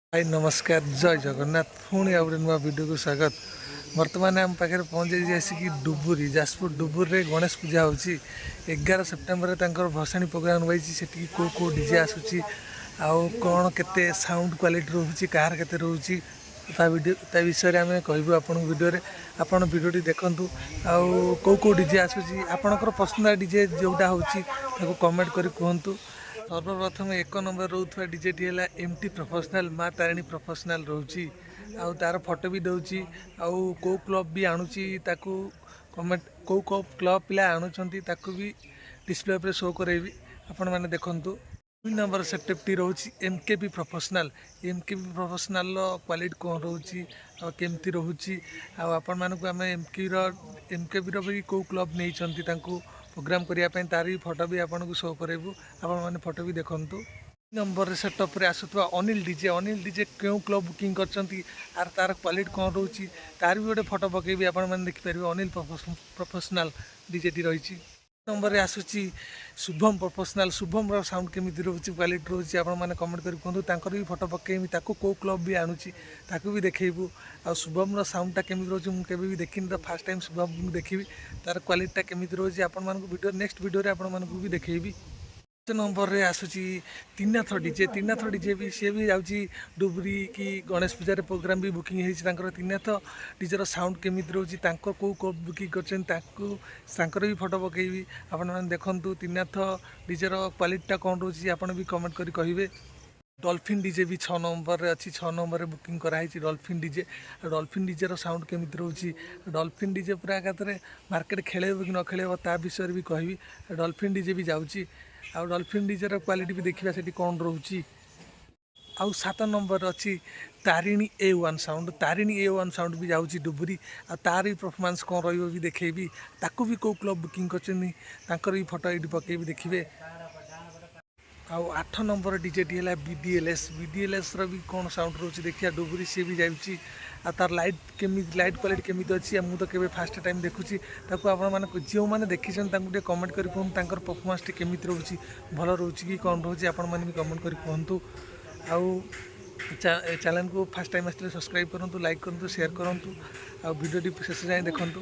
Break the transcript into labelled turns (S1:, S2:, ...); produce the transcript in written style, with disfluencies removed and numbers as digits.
S1: ଭାଇ ନମସ୍କାର, ଜୟ ଜଗନ୍ନାଥ। ପୁଣି ଆଉ ଗୋଟେ ନୂଆ ଭିଡ଼ିଓକୁ ସ୍ୱାଗତ। ବର୍ତ୍ତମାନ ଆମ ପାଖରେ ପହଞ୍ଚିଯାଇଛି ଆସିକି ଡୁବୁରି, ଯାଜପୁର ଡୁବୁରିରେ ଗଣେଶ ପୂଜା ହେଉଛି। 11 ସେପ୍ଟେମ୍ବରରେ ତାଙ୍କର ଭସାଣି ପ୍ରୋଗ୍ରାମ୍ ରହିଛି। ସେଠିକି କେଉଁ କେଉଁ ଡିଜେ ଆସୁଛି ଆଉ କ'ଣ କେତେ ସାଉଣ୍ଡ କ୍ୱାଲିଟି ରହୁଛି, କାହାର କେତେ ରହୁଛି, ତା ଭିଡ଼ିଓ ତା ବିଷୟରେ ଆମେ କହିବୁ ଆପଣଙ୍କୁ ଭିଡ଼ିଓରେ। ଆପଣ ଭିଡ଼ିଓଟି ଦେଖନ୍ତୁ ଆଉ କେଉଁ କେଉଁ ଡିଜେ ଆସୁଛି, ଆପଣଙ୍କର ପସନ୍ଦ ଡିଜେ ଯେଉଁଟା ହେଉଛି ତାକୁ କମେଣ୍ଟ କରି କୁହନ୍ତୁ। ସର୍ବପ୍ରଥମେ 1 ନମ୍ବର ରହୁଥିବା ଡିଜେଟି ହେଲା ଏମ୍ ଟି ପ୍ରଫେସନାଲ୍, ମା ତାରିଣୀ ପ୍ରଫେସନାଲ୍ ରହୁଛି। ଆଉ ତାର ଫଟୋ ବି ଦେଉଛି ଆଉ କେଉଁ କ୍ଲବ୍ ବି ଆଣୁଛି ତାକୁ କମେଣ୍ଟ, କେଉଁ କେଉଁ କ୍ଲବ୍ ପିଲା ଆଣୁଛନ୍ତି ତାକୁ ବି ଡିସପ୍ଲେ ଉପରେ ଶୋ କରାଇବି, ଆପଣମାନେ ଦେଖନ୍ତୁ। 2 ନମ୍ବର ସେଟଅପ୍ଟି ରହୁଛି M K B professional. M K ବି ପ୍ରଫେସନାଲ୍ର କ୍ୱାଲିଟି କ'ଣ ରହୁଛି ଆଉ କେମିତି ରହୁଛି, ଆଉ ଆପଣମାନଙ୍କୁ ଆମେ ଏମ୍ କେ ବିର ବି କେଉଁ କ୍ଲବ୍ ନେଇଛନ୍ତି ତାଙ୍କୁ ପ୍ରୋଗ୍ରାମ୍ କରିବା ପାଇଁ, ତାର ବି ଫଟୋ ବି ଆପଣଙ୍କୁ ଶୋ କରାଇବୁ। ଆପଣମାନେ ଫଟୋ ବି ଦେଖନ୍ତୁ। ନମ୍ବରରେ ସେଟଅପ୍ରେ ଆସୁଥିବା ଅନିଲ ଡିଜେ। ଅନିଲ ଡିଜେ କେଉଁ କ୍ଲବ୍ ବୁକିଂ କରିଛନ୍ତି ଆର ତାର କ୍ୱାଲିଟି କ'ଣ ରହୁଛି, ତାର ବି ଗୋଟେ ଫଟୋ ପକାଇବି, ଆପଣମାନେ ଦେଖିପାରିବେ। ଅନିଲ ପ୍ରଫେସନାଲ୍ ଡିଜେଟି ରହିଛି। ନମ୍ବରରେ ଆସୁଛି ଶୁଭମ ପ୍ରଫେସନାଲ୍। ଶୁଭମର ସାଉଣ୍ଡ କେମିତି ରହୁଛି, କ୍ୱାଲିଟି ରହୁଛି, ଆପଣମାନେ କମେଣ୍ଟ କରି କୁହନ୍ତୁ। ତାଙ୍କର ବି ଫଟୋ ପକାଇବି, ତାକୁ କେଉଁ କ୍ଲବ୍ ବି ଆଣୁଛି ତାକୁ ବି ଦେଖେଇବୁ। ଆଉ ଶୁଭମର ସାଉଣ୍ଡଟା କେମିତି ରହୁଛି ମୁଁ କେବେ ବି ଦେଖିନି, ତ ଫାର୍ଷ୍ଟ ଟାଇମ୍ ଶୁଭମକୁ ଦେଖିବି। ତାର କ୍ୱାଲିଟିଟା କେମିତି ରହୁଛି ଆପଣମାନଙ୍କୁ ଭିଡ଼ିଓ ନେକ୍ସଟ ଭିଡ଼ିଓରେ ଆପଣମାନଙ୍କୁ ବି ଦେଖେଇବି। 5 ନମ୍ବରରେ ଆସୁଛି ତ୍ରିନାଥ ଡିଜେ। ତ୍ରିନାଥ ଡିଜେ ବି ସିଏ ବି ଯାଉଛି ଡୁବୁରି କି ଗଣେଶ ପୂଜାରେ ପ୍ରୋଗ୍ରାମ୍ ବି ବୁକିଂ ହେଇଛି ତାଙ୍କର। ତ୍ରିନାଥ ଡିଜେର ସାଉଣ୍ଡ କେମିତି ରହୁଛି, ତାଙ୍କ କେଉଁ କେଉଁ ବୁକିଂ କରିଛନ୍ତି ତାକୁ, ତାଙ୍କର ବି ଫଟୋ ପକାଇବି, ଆପଣମାନେ ଦେଖନ୍ତୁ। ତ୍ରିନାଥ ଡିଜେର କ୍ୱାଲିଟିଟା କ'ଣ ରହୁଛି ଆପଣ ବି କମେଣ୍ଟ କରି କହିବେ। ଡଲଫିନ୍ ଡିଜେ ବି 6 ନମ୍ବରରେ ଅଛି। 6 ନମ୍ବରରେ ବୁକିଂ କରାହେଇଛି ଡଲଫିନ୍ ଡିଜେ। ଡଲଫିନ୍ ଡିଜେର ସାଉଣ୍ଡ କେମିତି ରହୁଛି, ଡଲଫିନ୍ ଡିଜେ ପୁରା ଏକାଥରେ ମାର୍କେଟ ଖେଳେଇବ କି ନ ଖେଳେଇବ ତା ବିଷୟରେ ବି କହିବି। ଡଲଫିନ୍ ଡିଜେ ବି ଯାଉଛି ଆଉ ଡଲଫିନ୍ ଡିଜେର କ୍ୱାଲିଟି ବି ଦେଖିବା ସେଠି କ'ଣ ରହୁଛି। ଆଉ 7 ନମ୍ବର ଅଛି ତାରିଣୀ ଏ ୱାନ୍ ସାଉଣ୍ଡ। ତାରିଣୀ ଏ ୱାନ୍ ସାଉଣ୍ଡ ବି ଯାଉଛି ଡୁବୁରି ଆଉ ତାର ବି ପରଫର୍ମାନ୍ସ କ'ଣ ରହିବ ବି ଦେଖେଇବି। ତାକୁ ବି କେଉଁ କ୍ଲବ୍ ବୁକିଂ କରିଛନ୍ତି ତାଙ୍କର ବି ଫଟୋ ଏଇଠି ପକେଇବି, ଦେଖିବେ। ଆଉ 8 ନମ୍ବର ଡିଜେଟି ହେଲା B D L S. B D L ଏସ୍ର ବି କ'ଣ ସାଉଣ୍ଡ ରହୁଛି ଦେଖିବା। ଡୁବୁରି ସିଏ ବି ଯାଉଛି ଆଉ ତାର ଲାଇଟ୍ କେମିତି, ଲାଇଟ୍ କ୍ୱାଲିଟି କେମିତି ଅଛି, ଆଉ ମୁଁ ତ କେବେ ଫାଷ୍ଟ ଟାଇମ୍ ଦେଖୁଛି ତାକୁ। ଆପଣମାନେ ଯେଉଁମାନେ ଦେଖିଛନ୍ତି ତାଙ୍କୁ ଟିକେ କମେଣ୍ଟ କରି କୁହନ୍ତୁ, ତାଙ୍କର ପରଫର୍ମାନ୍ସଟି କେମିତି ରହୁଛି, ଭଲ ରହୁଛି କି କ'ଣ ରହୁଛି, ଆପଣମାନେ ବି କମେଣ୍ଟ କରି କୁହନ୍ତୁ। ଆଉ ଚ୍ୟାନେଲକୁ ଫାଷ୍ଟ ଟାଇମ୍ ଆସିଲେ ସବସ୍କ୍ରାଇବ୍ କରନ୍ତୁ, ଲାଇକ୍ କରନ୍ତୁ, ସେୟାର କରନ୍ତୁ ଆଉ ଭିଡ଼ିଓଟି ଶେଷ ଯାଏଁ ଦେଖନ୍ତୁ।